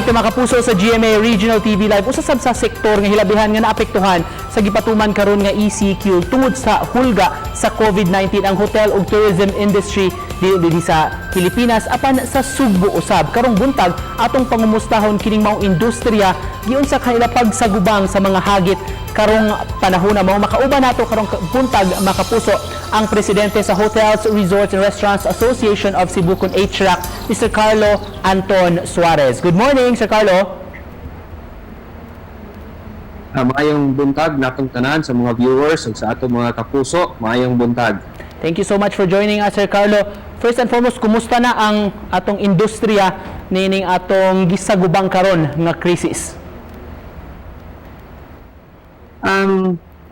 Balik ta, mga kapuso, sa GMA Regional TV Live. Usa sab sa sektor nga hilabihan nga naapektuhan sa gipatuman karon nga ECQ tungod sa hulga sa COVID-19 ang hotel ug tourism industry dili sa Pilipinas apan sa Sugbo usab. Karong buntag, atong pangumustahon kining maong industriya, giunsa kanila pagsagubang sa mga hagit karong panahon. Mao makauban nato karong buntag, mga kapuso, ang presidente sa Hotels, Resorts and Restaurants Association of Cebu kon HRAC, Mr. Carlo Anton Suarez. Good morning, Sir Carlo. Maayong buntag natong tanan sa mga viewers ug sa atong mga kapuso, maayong buntag. Thank you so much for joining us, Sir Carlo. First and foremost, kumusta na ang atong industriya nining atong gisagubang karon nga krisis?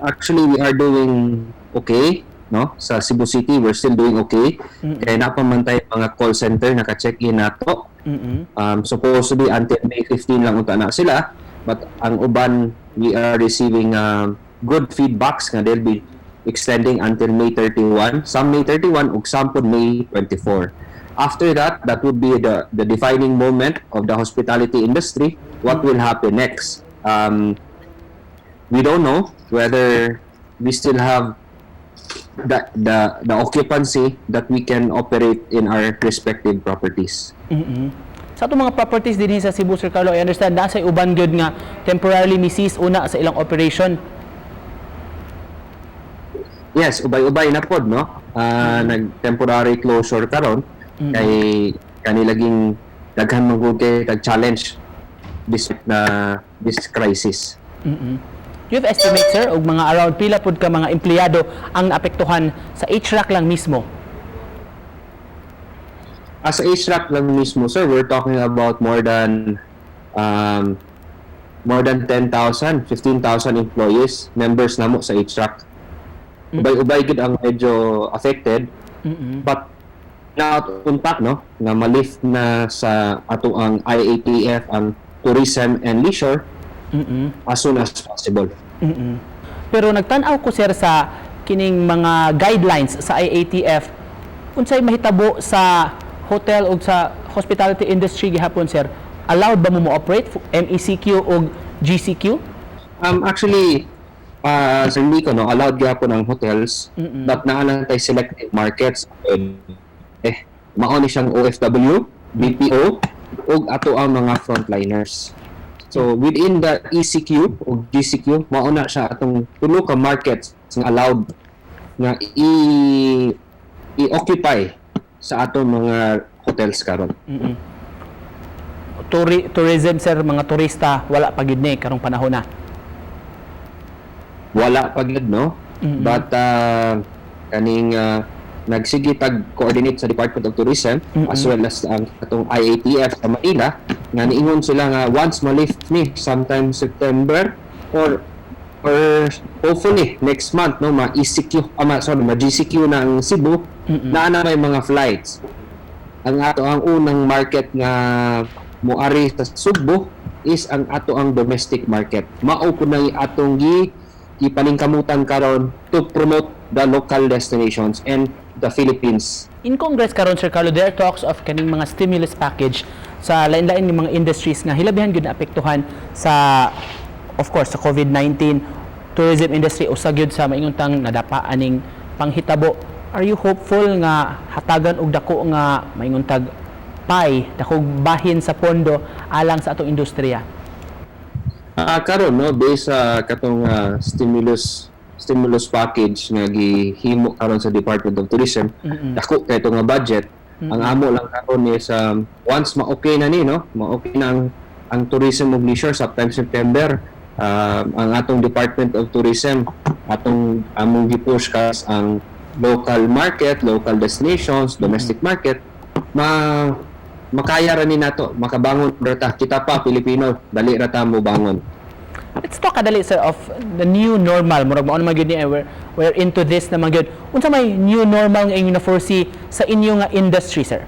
Actually, we are doing okay, no? Sa Cebu City, we're still doing okay. Kaya naa pa man tay mga call center naka-check-in nato. Supposedly until May 15 lang unta na sila, but ang uban, we are receiving good feedbacks nga they'll be extending until May 31, some May 31 ug some pod May 24. After that, that would be the defining moment of the hospitality industry. What will happen next? We don't know whether we still have the occupancy that we can operate in our respective properties. Sa atong mga properties dinhi sa Cebu, Sir Carlo, I understand nasa uban gyud nga temporarily mi-cease una sa ilang operation. Yes, ubay-ubay na pod, no? Nag temporary closure karon kay kani laging daghan man gud kay kag challenge this crisis. You have estimate, sir, og mga around pila pud ka mga empleyado ang naapektuhan sa HRAC lang mismo? As a HRAC lang mismo, sir, we're talking about more than 10,000, 15,000 employees, members namo sa HRAC. Ubay-ubay gid ang medyo affected, but not unta, no, nga malift na sa ato ang IATF ang tourism and leisure as soon as possible. Pero nagtan-aw ko, sir, sa kining mga guidelines sa IATF, unsay mahitabo sa hotel o sa hospitality industry gihapon, sir? Allowed ba mo mo-operate MECQ o GCQ? Actually, Sir Nico, no, allowed gyapon ang hotels, but naa lang tay selective markets. Eh, mao ni siyang OFW, BPO, ug ato ang mga frontliners. So within the ECQ o GCQ, mao na siya atong tulo ka markets nga allowed nga i i-occupy sa atong mga hotels karon. Tourism, sir, mga turista, wala pa gyud ni karong panahon na. Wala pa gyud, no? But kaning nagsige tag coordinate sa Department of Tourism as well as ang atong IATF sa Manila nga niingon sila nga once ma-lift ni sometime September or hopefully next month, no, ma ECQ, ah, ma, sorry, ma GCQ na ang Cebu, naa na may mga flights. Ang ato ang unang market nga moari sa Sugbo is ang ato ang domestic market. Mao po na atong gi ipaningkamutan karon to promote the local destinations and the Philippines. In Congress karon, Sir Carlo, there are talks of kaning mga stimulus package sa lain-lain ng mga industries nga hilabihan gyud naapektuhan sa, of course, sa COVID-19. Tourism industry usa gyud sa maingon tang nadapa aning panghitabo. Are you hopeful nga hatagan og dako nga maingon tag pay, dakong bahin sa pondo alang sa atong industriya? Karon, no, based sa katong stimulus package nga gihimo karon sa Department of Tourism, dako kay nga budget. Ang amo lang karon is once ma-okay na ni, no, ma-okay na ang tourism ug leisure sometime September, ang atong Department of Tourism, atong among gi-push kas ang local market, local destinations, domestic market, makaya ra ni nato, makabangon ra ta. Kita pa Pilipino, dali ra ta mo bangon. Let's talk kadali, sir, of the new normal. Murag mao naman gyud ni eh, we're into this naman gyud. Unsa may new normal nga inyong na-foresee sa inyo nga industry, sir?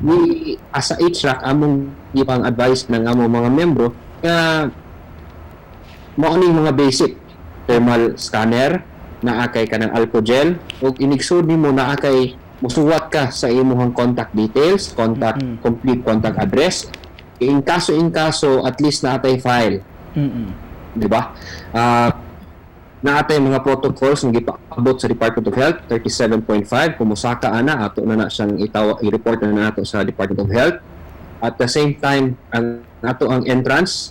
We as a HRAC, among gipang advice ng among mga membro nga mao ning mga basic thermal scanner, naa kay kanang alcohol gel, ug inigsud nimo naa kay musuwat ka sa imong contact details, contact complete contact address. In kaso, at least naa tay file. Di ba? Naa tay mga protocols nga gipaabot sa Department of Health, 37.5. Kung musaka ana, ato na na siyang i-report na nato sa Department of Health. At the same time, ang ato ang entrance,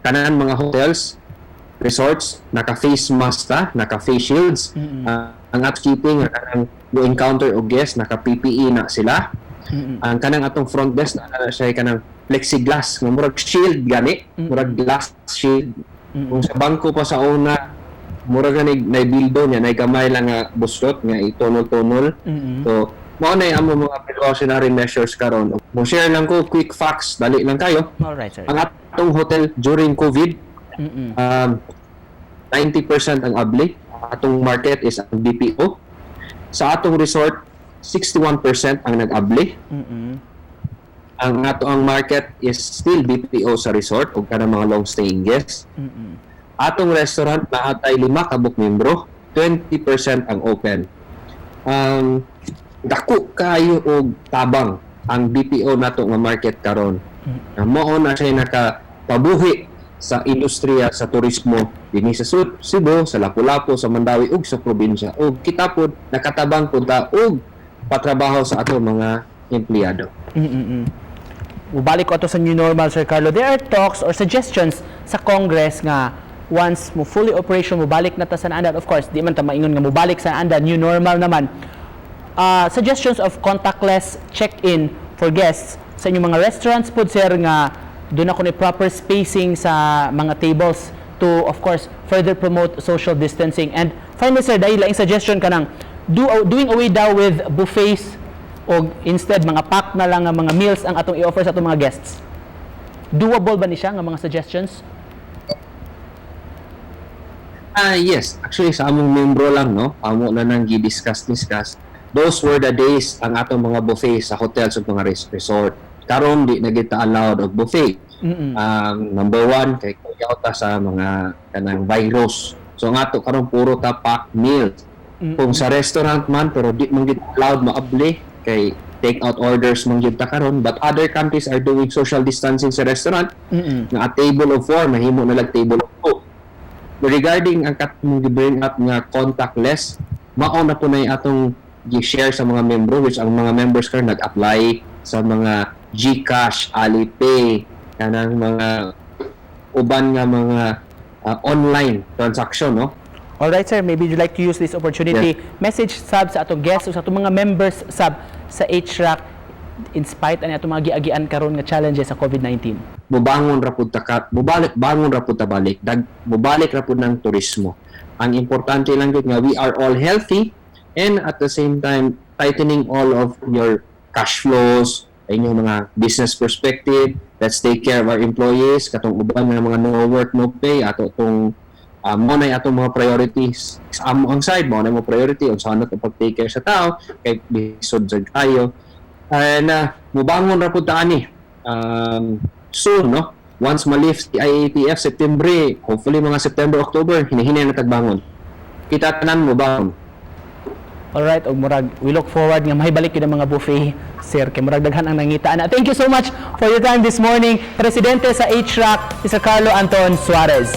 kanan mga hotels, resorts, naka-face mask ta, naka-face shields. Ang housekeeping, ang kanang mo encounter og guest, naka-PPE na sila. Ang kanang atong front desk na siya kanang plexiglass nga murag shield gani, murag glass shield. Kung sa bangko pa sa una, murag gani nay bildo niya, nay gamay lang nga buslot nga itunol-tunol. So, mao na yung amo mga precautionary measures karon. Mo share lang ko quick facts, dali lang kayo. Alright, sir. Ang atong hotel during COVID, 90% ang abli. Atong market is ang BPO. Sa atong resort, 61% ang nag-abli. Ang ato ang market is still BPO sa resort ug kanang mga long staying guests. Atong restaurant, naa tay 5 ka buok membro, 20% ang open. Dako kayo og tabang ang BPO nato nga market karon. Mao na siya nakapabuhi sa industriya sa turismo dinhi sa Cebu, sa Lapu-Lapu, sa Mandaue ug sa probinsya. Ug kita pod nakatabang pud ta ug patrabaho sa ato mga empleyado. Mubalik ko ato sa new normal, Sir Carlo. There are talks or suggestions sa Congress nga once mo fully operation, mubalik na ta sa naandan. Of course, di man ta maingon nga mubalik sa naandan, new normal naman. Suggestions of contactless check-in for guests sa inyong mga restaurants pod, sir, nga duna kunoy proper spacing sa mga tables to, of course, further promote social distancing. And finally, sir, dahil laing suggestion kanang doing away daw with buffets o instead mga pack na lang nga mga meals ang atong i-offer sa atong mga guests. Doable ba ni siya nga mga suggestions? Ah, yes. Actually, sa among membro lang, no? Amo na nang gi-discuss discuss. Those were the days ang atong mga buffet sa hotels ug mga resort. Karon di na kita allowed og buffet. Number one, kay kuyaw ta sa mga kanang virus. So ang ato karon puro ta pack meals. Kung sa restaurant man, pero di man gid allowed maabli kay take out orders man gyud ta karon, but other countries are doing social distancing sa restaurant nga a table of four mahimo na lang table of two. Regarding ang katong gi-bring up nga contactless, mao na po na yung atong gi-share sa mga membro, which ang mga members karon nag-apply sa mga GCash, Alipay, kanang mga uban nga mga online transaction, no? Alright, sir, maybe you'd like to use this opportunity. Message sab sa atong guests o sa atong mga members sab sa HRAC in spite ani atong mga giagian karon nga challenges sa COVID-19. Mubangon ra pud ta ka, mubalik, bangon ra pud ta balik dag, mubalik ra pud ng turismo. Ang importante lang gyud nga we are all healthy and at the same time tightening all of your cash flows, inyong mga business perspective. Let's take care of our employees, katong uban nga mga no work, no pay, ato tong mo na atong mga priorities sa amo ang side, mo na mo priority unsa na pag take care sa tao kay lisod jud kayo. And mubangon ra pud ta ani soon, no, once ma-lift the IATF September, hopefully mga September, October, hinahinay na tagbangon kita tanan, mo bangon. Alright, og murag we look forward nga mahibalik gyud ang mga buffet, sir, kay murag daghan ang nangita ana. Thank you so much for your time this morning, Presidente sa HRAC, Mr. Carlo Anton Suarez.